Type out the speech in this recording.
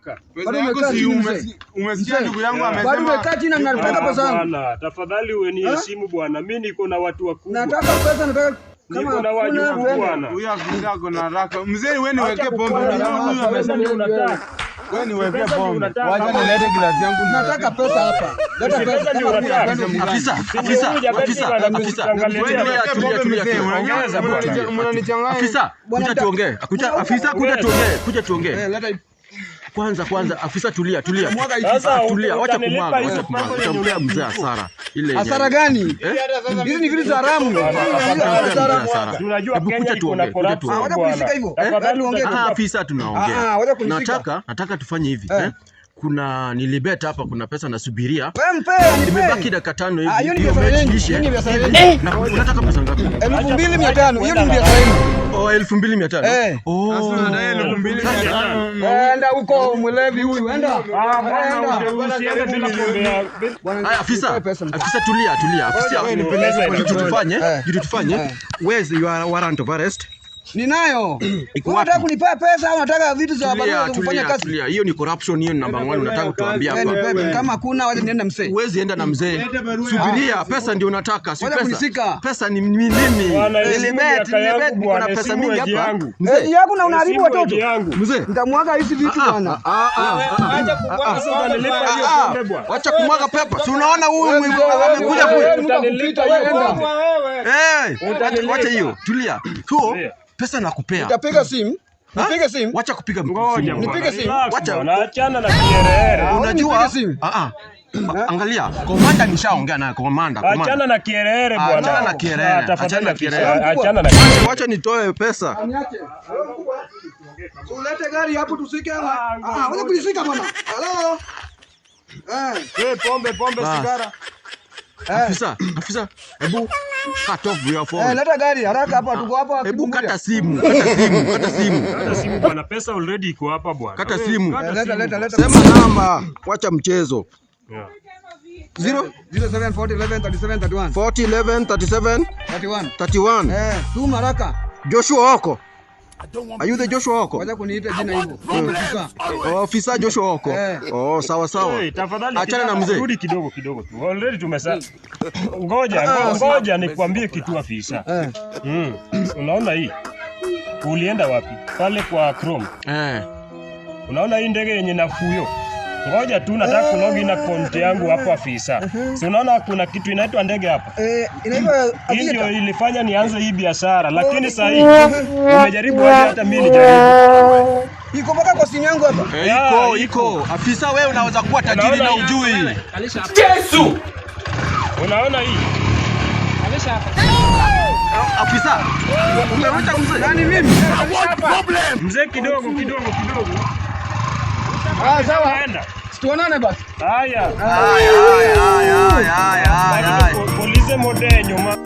haraka. Pesa Bado yako umekaa si chini, mzee. umesikia Mzee. ndugu yangu Bado amesema umekaa chini na mnataka Ah, pesa yangu. bwana, tafadhali ueniheshimu bwana. Mimi niko na watu wakubwa. Nataka pesa, nataka kama Niko na hakuna wajukuu tuende. bwana. Huyu afisa ako na haraka. Mzee, wewe niweke Acha pombe. kukuwa Unajua na huyu pesa amesema ndio unataka. wewe niweke Pesa ndio pombe. unataka. Wacha nilete glasi yangu. Nataka pesa hapa. Leta Pesa pesa. ndio Kama unataka. hakuna twende. Afisa, Si afisa, huyu jamaa afisa, bwana, afisa. kutangalia. Tulia, Wewe tulia, pombe tulia, mzee, tulia. Ongeza bwana. Mnanichanganya. Afisa, Bwana, kuja tuongee. Kuja afisa, kuja tuongee, kuja tuongee. Eh, leta hii. Kwanza kwanza, afisa tulia, tulia. Mwaga hii. Sasa Ah, tulia, wacha utanilipa kumwaga, hizo wacha kumwaga. pesa yenye Utampea mzee hasara. Ile yenye- Hasara gani? Eh? Hizi ni vitu za haramu. Hizi ni Utampea mzee hasara. hasara. Tunajua Hebu Kenya kuja iko na tuongee, kuja corruption tuongee. Ah, wacha bwana. kunishika hivyo. Tafadhali Eh, tuongee tu. Ah, afisa tunaongea. Ah, ah, wacha kunishika. Nataka tufanye hivi, Eh. eh? Kuna nilibet hapa, kuna pesa nasubiria. Wewe mpe, nipe. Imebaki dakika 5 Ah, hivi. hiyo ni Hiyo biashara mechi yenu. ishe. Hiyo ni biashara yenu. Na unataka pesa ngapi? 2500. Hiyo ni biashara yenu. Oh, 2500. Eh. Oh. Sasa unadai 2500. Enda huko mlevi huyu, enda. Ah, bwana, Enda. usiende bila pombe ya Bwana, Haya, afisa, nipe pesa mzee. afisa tulia, tulia. Afisa, Pesa kitu inakuja. tufanye, Eh. kitu tufanye. Eh. Where's your warrant of arrest? Ninayo. Iko Wewe wapi? unataka kunipea pesa au unataka vitu za Tulia, barua za kufanya tulia, kazi? tulia. Hiyo ni corruption, hiyo ni namba 1 unataka kutuambia Eh, hapa. nipe. Kama hakuna wacha niende mzee. Huwezi enda na mzee. Subiria, pesa ndio unataka, si Wacha pesa. kunishika. Pesa ni mimi. Bwana, heshimu Nilibet, miaka yangu nilibet, niko na bwana, pesa heshimu mingi age hapa. yangu. Mzee, Eh, yako na unaharibu Heshimu watoto. age yangu. mzee. Nitamwaga hizi vitu bwana. Ah, ah, ah. Sasa utanilipa hiyo Ah, pombe bwana. wacha kumwaga pepa. Si unaona huyu Wewe, mwizi wewe, amekuja wewe, ku mtu akupita, wewe enda. Eh, Utanilipa. wacha hiyo. Tulia. So, Tulia. pesa nakupea. Nitapiga simu. Nipige simu. Wacha kupiga Ngoja simu. bwana. Nipige simu. Relax Wacha. bwana, achana na kierere. Ah, Unajua? nipige simu. Ah ah. Angalia, komanda nishaongea naye komanda, Achana komanda. na kierere bwana. Achana na kierere. Ah, tafadhali Achana na kierere. Achana na kierere. Wacha nitoe pesa. Niache. Ulete gari hapo tusike hapa. Ah, wacha kunishika bwana. Hello. Eh, Wewe pombe, pombe, Bas. sigara. Afisa, afisa, hebu cut off your eh, phone. leta gari haraka hapa tuko hapa Hebu Kibumburia. kata simu, kata simu, kata simu. Kata simu bwana, pesa already iko hapa bwana. Kata simu. Kata Eh, leta simu. leta leta. Sema namba, wacha mchezo. Yeah. 0 07 40 11 37 31. 40 11 37 31. 31. Eh, tuma haraka. Joshua Oko. Are you the Joshua Oko? Wacha kuniita jina hivyo. Ofisa. Oh, ofisa Joshua Oko. Eh. Oh, sawa sawa. Hey, tafadhali Achana na kijana, mzee. Rudi kidogo kidogo tu. Already tumesa. Ngoja, ngoja nikwambie kitu afisa. Eh. Unaona hii? Ulienda wapi? Pale kwa Chrome. Eh. Unaona hii ndege yenye nafuyo? Ngoja tu nataka kulogin account yangu hapo afisa. Si unaona kuna kitu inaitwa ndege hapa? Eh, inaitwa Hii ndio aviator. ilifanya nianze hii biashara, lakini sasa hii umejaribu aje hata mimi nijaribu. Iko mpaka kwa simu yangu hapa. Eh, Ya, iko iko. iko. Afisa wewe unaweza kuwa tajiri Unaona na hii? ujui. Unaona hii? Afisa, umewacha mzee. Nani mimi? Mzee kidogo kidogo kidogo. Ah, sawa. Enda. Tuonane basi. Haya. Haya, haya, haya, haya, haya. Polise modenyo ma.